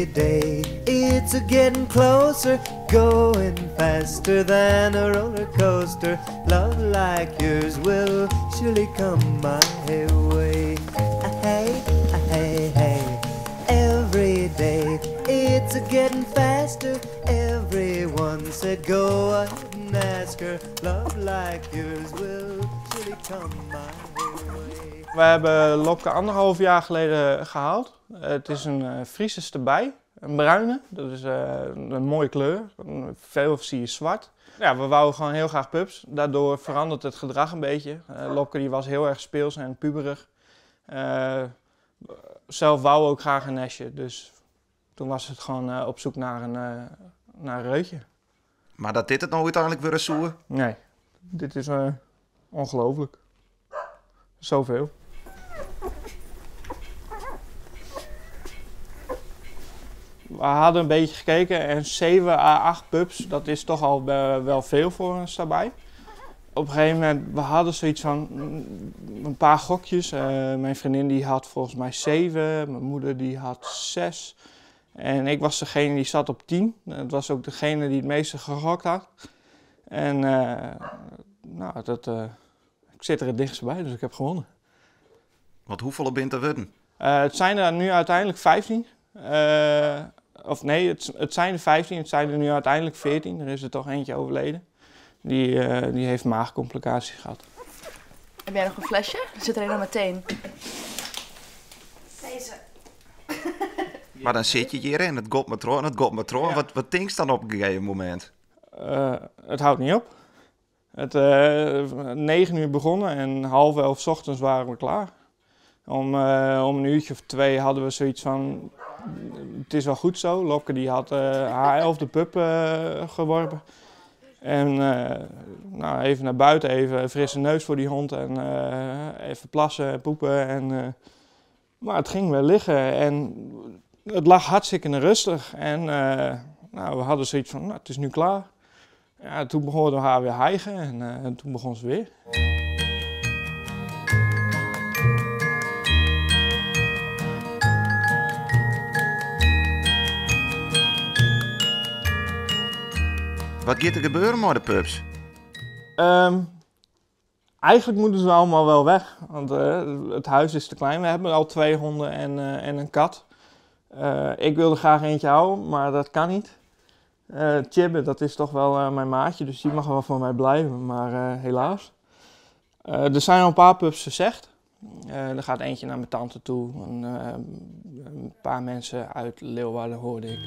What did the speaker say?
Every day it's a getting closer, going faster than a roller coaster. Love like yours will surely come my way. Hey, hey, hey. Every day it's a getting faster. Everyone said go ahead and ask her. Love like yours will surely come my way. We hebben Lopke anderhalf jaar geleden gehaald. Het is een Friese stabij, een bruine. Dat is een mooie kleur. Veel zie je zwart. Ja, we wouden gewoon heel graag pups. Daardoor verandert het gedrag een beetje. Lopke die was heel erg speels en puberig. Zelf wou ook graag een nestje, dus toen was het gewoon op zoek naar een reutje. Maar dat dit het nou uiteindelijk weer eens zoeken? Nee, dit is ongelooflijk. Zoveel. We hadden een beetje gekeken en 7 à 8 pups, dat is toch al wel veel voor een stabij. Op een gegeven moment, we hadden zoiets van een paar gokjes. Mijn vriendin die had volgens mij 7, mijn moeder die had 6. En ik was degene die zat op 10. Dat was ook degene die het meeste gegokt had. En ik zit er het dichtst bij, dus ik heb gewonnen. Want hoeveel bent er worden? Het zijn er nu uiteindelijk 15. Of nee, het zijn er 15, het zijn er nu uiteindelijk 14. Er is er toch eentje overleden. Die heeft maagcomplicaties gehad. Heb jij nog een flesje? Er zit er een aan meteen. Deze. Maar dan zit je hier en het gaat maar door en het gaat maar door. Ja. Wat denk je dan op een gegeven moment? Het houdt niet op. Het 9 uur begonnen en half elf 's ochtends waren we klaar. Om een uurtje of 2 hadden we zoiets van, het is wel goed zo. Lopke die had haar 11e pup geworpen. En even naar buiten, even een frisse neus voor die hond en even plassen en poepen. Maar het ging wel liggen en het lag hartstikke rustig. En we hadden zoiets van, het is nu klaar. Ja, toen begon we haar weer hijgen en toen begon ze weer. Wat gaat er gebeuren met de pups? Eigenlijk moeten ze allemaal wel weg, want het huis is te klein. We hebben al 2 honden en een kat. Ik wilde graag eentje houden, maar dat kan niet. Tjibbe, dat is toch wel mijn maatje, dus die mag wel voor mij blijven, maar helaas. Er zijn al een paar pups verzegd. Er gaat eentje naar mijn tante toe, en een paar mensen uit Leeuwarden hoorde ik.